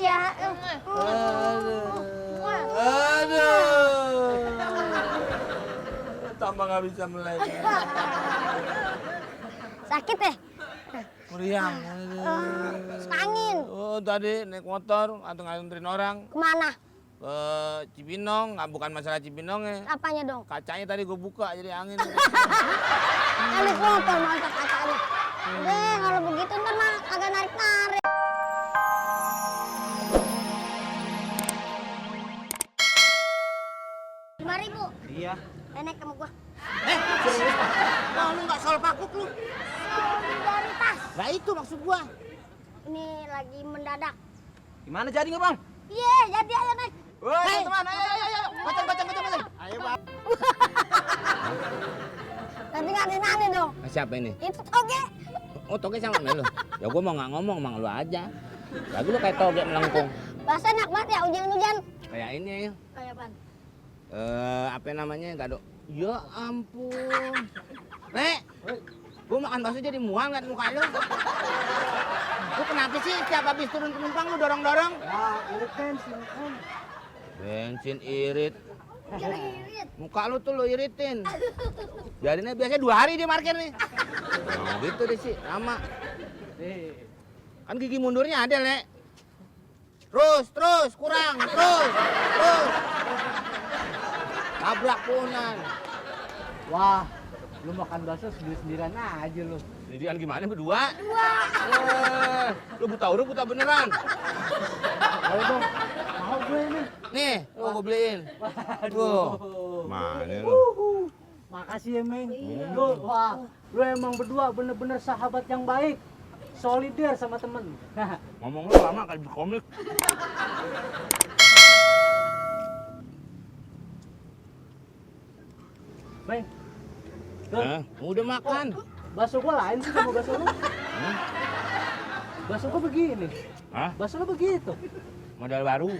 Makasih ya. Aduh. Tambah nggak bisa melek. Sakit ya? Meriang. Angin. Oh, tadi naik motor atau nganterin orang Kemana? ke Cibinong. Nggak, bukan masalah Cibinongnya. Apanya dong? Kacanya tadi gue buka jadi angin. Naik motor masa kacanya. Deh, kalau begitu ntar mah agak narik-narik. Rp5.000. Iya. Naik sama gua. Serius? Wah, lu nggak soal pakuk lu. Solidaritas. Nah itu maksud gua. Ini lagi mendadak. Gimana jadi nggak bang? Iya, jadi ayo naik. Woi teman-teman, ayo. Bacang. Ayo bang. Nanti nganti dong. Siapa ini? Itu toge. Oh, toge sama Melo. Ya gue mau nggak ngomong, emang lu aja. Lagi lu kayak toge melengkung. Bahasa enak banget ya, hujan-hujan. Kayak ini ya. Kayak apaan? Apa namanya? Gado. Ya ampun. Nek, gue makan bakso jadi mual ngeliat muka lu. Lu kenapa sih tiap habis turun penumpang lu dorong-dorong? Irit bensin kan. Bensin irit. Irit. Muka lu tuh lu iritin. Jadinya biasanya 2 hari dia parkir nih. Nah, gitu deh sih, lama. Kan gigi mundurnya ada, Lek. Terus, kurang, terus. Tabrak punan. Wah, lu makan bakso sendiri-sendirian aja lu. Sendirian gimana berdua? Lu buta huruf, buta beneran. Ayo dong, mau gue nih. Nih, lu gue beliin. Aduh. Mana lu? Makasih ya, Meng. Lu emang berdua bener-bener sahabat yang baik. Solider sama temen. Ngomong lu lama kayak di komik. Meng, Udah makan. bakso gua lain sih sama bakso lu. Bakso gua begini. Hah? Bakso lu begitu. Modal baru.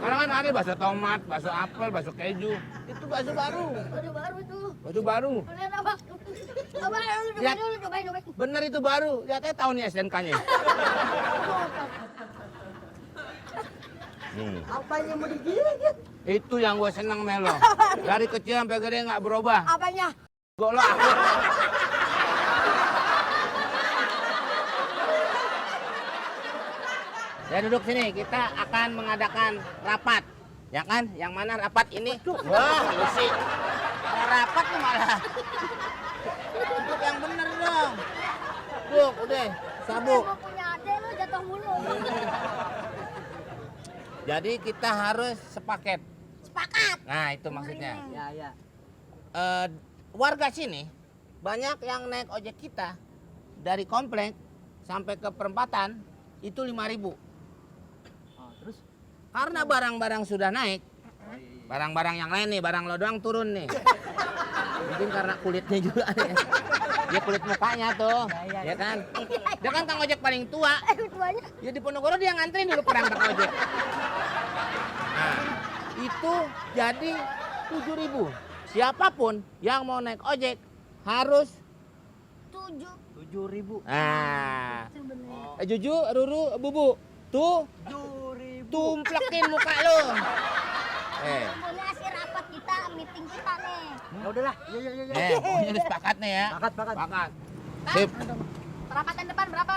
Karena kan ada bakso tomat, bakso apel, bakso keju. Itu bakso baru. Baru baru tuh. Bakso baru. Lihat apa? Coba lu Lihat. cobain. Bener itu baru. Lihat aja tahun nih SNK-nya. Apanya mau digigit? Itu yang gue seneng Melo. Dari kecil sampai gede nggak berubah. Apanya? Golok. Ya duduk sini, kita akan mengadakan rapat. Ya kan? Yang mana rapat ini? Wah, lu sih. Mau rapat lu malah. Duduk yang bener dong. Duduk, udah. Sabuk. Mau punya adek lu jatuh mulu. Jadi kita harus sepaket. Sepakat. Nah, itu maksudnya. Ya. Warga sini banyak yang naik ojek kita dari komplek sampai ke perempatan itu 5.000. Terus? Karena barang-barang sudah naik, barang-barang yang lain nih, barang lo doang turun nih. Mungkin karena kulitnya juga nih. Dia kulit mukanya tuh, ya kan? Dia kan kang ojek paling tua. Tuanya. Ya di Ponorogo dia nganterin dulu perangkat ojek. Nah, itu jadi 7.000. Siapapun yang mau naik ojek harus 7.000. nah, Juju, Ruru, Bubu, tuh 7.000. tumplekin muka lu. Ini hasil rapat kita, meeting kita nih. Ya udahlah. Ya. Pokoknya udah sepakat nih ya. Sepakat. Sip. Perapatan depan berapa?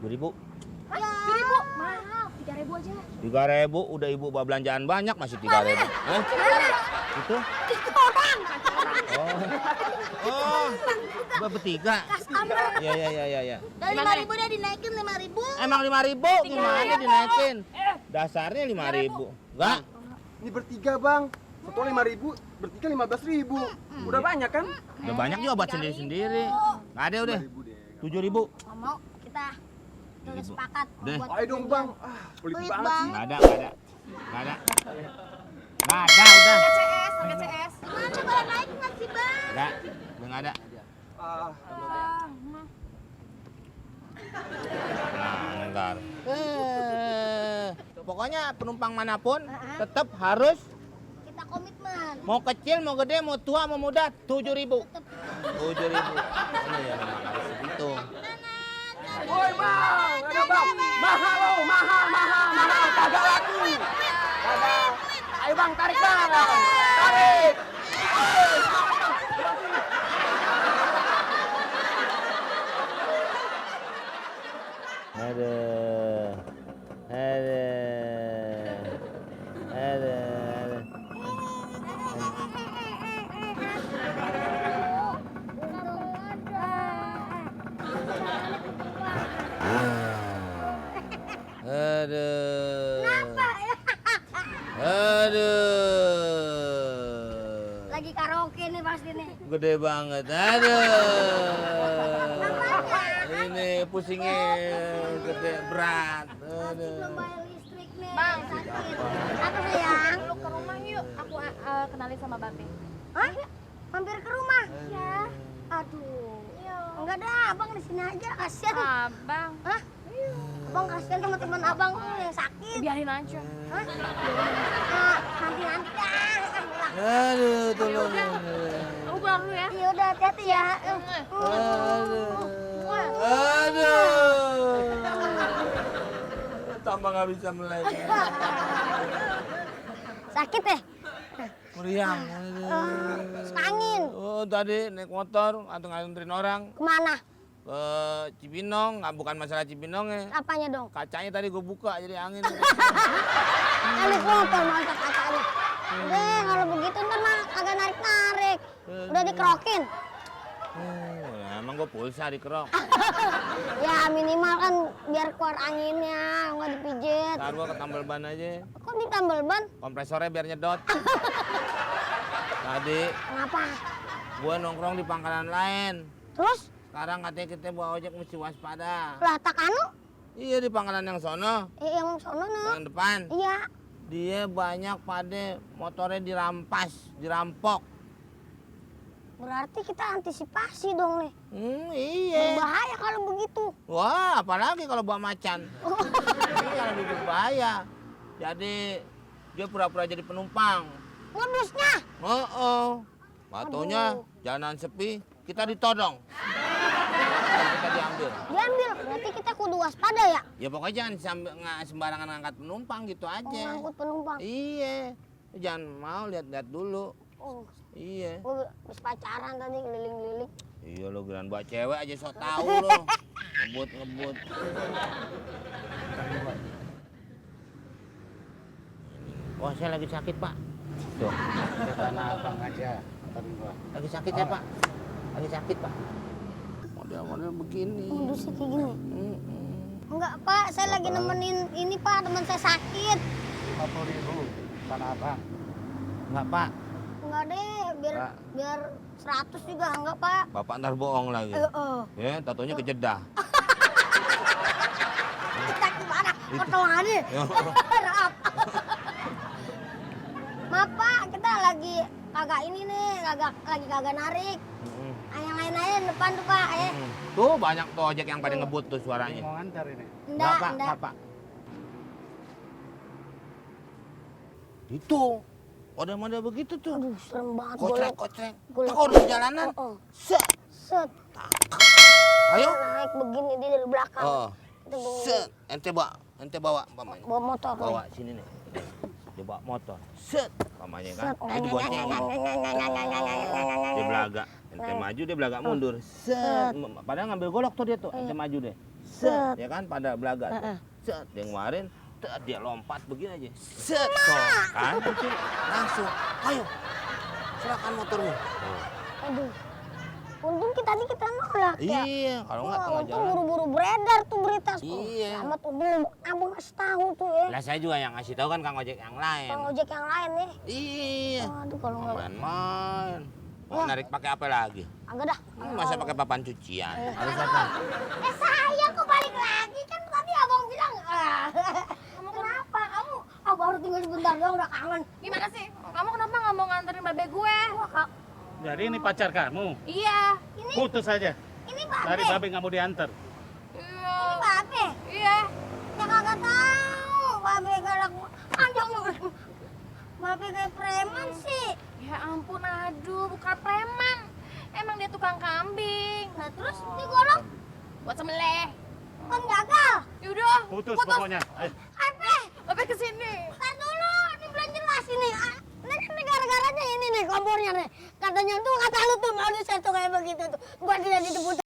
2.000. 7.000. Mahal, 3.000 aja. 3.000 udah ibu bawa belanjaan banyak masih 3.000. Hah? Itu? Itu orang. Oh, bertiga. Customer. Ya. Dari 5.000 dia dinaikin 5.000. Emang 5.000 gimana dinaikin? Dasarnya 5.000. Enggak. Ini bertiga bang, satu 5.000, bertiga 15.000. Udah banyak kan? Udah banyak juga buat sendiri-sendiri. Nggak ada udah. 7.000. Nggak mau kita udah sepakat. Deh. Buat Ayo dong bang, pelit Pelit, banget Bang. sih. Nggak ada. Nggak ada udah. harga CS. Mana boleh naik nggak sih bang? Nggak ada. Nah, ntar. Pokoknya penumpang manapun tetap harus Kita komitmen. mau kecil, mau gede, mau tua, mau muda 7.000. 7.000. Ini ya memang harus segitu. Woi bang, ada bang, mahal loh, bang, tarik bang. Tarik. Aduh. Aduh. Aduh. Aduh. Kenapa? Aduh. Lagi karaoke nih pasti nih. Gede banget. Aduh. Ini pusingnya gede berat. Belum Aduh. bayar listrik nih. Bang. Sakit. Apa sayang? Lu ke rumah yuk, aku kenalin sama Babe. Hah? Mampir ke rumah? Ya. Aduh. Enggak dah, abang di sini aja. Kasian. Abang, Hah? Abang kasihan sama teman abang yang sakit. biarin aja. Hah? Nanti dah. Aduh, tolong. Aku pulang dulu ya. Iya udah hati-hati ya. Aduh. Aduh. Tambah nggak bisa melek. Sakit ya? Meriang. Suka angin. Oh, tadi naik motor atau nganterin orang Kemana? ke Cibinong, nggak bukan masalah Cibinongnya. Apanya dong? Kacanya tadi gue buka jadi angin. Kali motor mantap kacanya. Udah kalau begitu ntar mah agak narik-narik. Udah dikerokin. Emang gue pulsa dikerok. Ya minimal kan biar keluar anginnya, nggak dipijit. Ntar gue ketambal ban aja. Kok ditambal ban? Kompresornya biar nyedot. Tadi Kenapa? gue nongkrong di pangkalan lain. Terus? Sekarang katanya kita bawa ojek mesti waspada. Lah tak anu? Iya di pangkalan yang sono, Yang sono no. yang depan. Iya. Dia banyak pada motornya dirampas, dirampok. Berarti kita antisipasi dong nih. Iya. Berbahaya kalau begitu. Wah, apalagi kalau bawa macan. Iya, lebih berbahaya. Jadi dia pura-pura jadi penumpang. Modusnya. Oh. Batonya jalanan sepi, kita ditodong. Dan kita diambil. Diambil. Berarti kita kudu waspada ya. Ya pokoknya jangan nggak sembarangan ngangkat penumpang gitu aja. Ngangkut penumpang. Iya. Jangan mau lihat-lihat dulu. Oh, Iya. gue habis pacaran tadi keliling-keliling. Iya lo giliran bawa cewek aja sok tahu lo. Ngebut. Wah, saya lagi sakit, Pak. Tuh. Tanah abang aja. Lagi sakit ya, Pak? Lagi sakit, Pak. Model-model begini. Modusnya kayak gini. Enggak, Pak. Saya lagi nemenin ini, Pak. Teman saya sakit. 50.000 tanah abang. Enggak, Pak. Enggak deh. Pak. Biar 100 juga enggak, Pak. Bapak ntar bohong lagi. Ya, tatonya kejedah. Kita gimana? Potongannya. Raap. Maaf, Pak. Kita lagi kagak ini nih. Lagi kagak narik. Yang lain aja depan tuh, Pak. Tuh banyak tuh ojek yang pada ngebut tuh suaranya. Mau ngantar ini. Enggak, Pak. enggak. Enggak, Pak. Itu. Model-model begitu tuh. Aduh, serem banget. Kocreng. Golek. Kok di jalanan? Set. Set. Ayo. Naik begini dia dari belakang. Oh. Kita begini. Set. Ente bawa pamannya. Bawa motor. Bawa sini nih. Dia bawa motor. Set. Pamannya kan. Set. Dia dibonceng. Dia belaga. Ente maju dia belaga mundur. Set. Padahal ngambil golok tuh dia tuh. Ente maju deh. Set. Ya kan pada belaga tuh. Set. Dia ngeluarin. Dia lompat begini aja. Set. Tuh kan. Langsung. Ayo. Silakan motormu. Aduh. Untung kita nolak ya. Iya. Kalau nggak tengah Untung jalan. buru-buru beredar tuh berita. Iya. Selamat tuh belum. Abang kasih tahu tuh ya. Lah saya juga yang ngasih tahu kan Kang Ojek yang lain. Kang ojek yang lain nih. Iya. Aduh kalau nggak. Main-main. Mau narik pakai apa lagi? Agak dah. Masa pakai papan cucian? Harus apa? Saya kok balik lagi kan tadi abang bilang. Kamu kenapa? Kamu baru tinggal sebentar doang udah kangen. Gimana sih? Kamu kenapa nggak mau nganterin Babe gue? Wah, Kak. Jadi ini pacar kamu. Iya. Putus saja. Ini Dari Babe. babe nggak mau diantar. Iya. Ini Babe. Iya. Ya kagak tahu. Babe galak. Anjong. Babe kayak preman sih. Ya ampun, aduh, bukan preman. Emang dia tukang kambing. Nah terus digolok Buat sembelih. kan gagal. Yaudah, Putus pokoknya. Ayo. Babe. Babe kesini. Ntar dulu. Ini belum jelas ini. makanya nih katanya tuh kata lu tuh mau diseto kayak begitu tuh buat tidak ditebut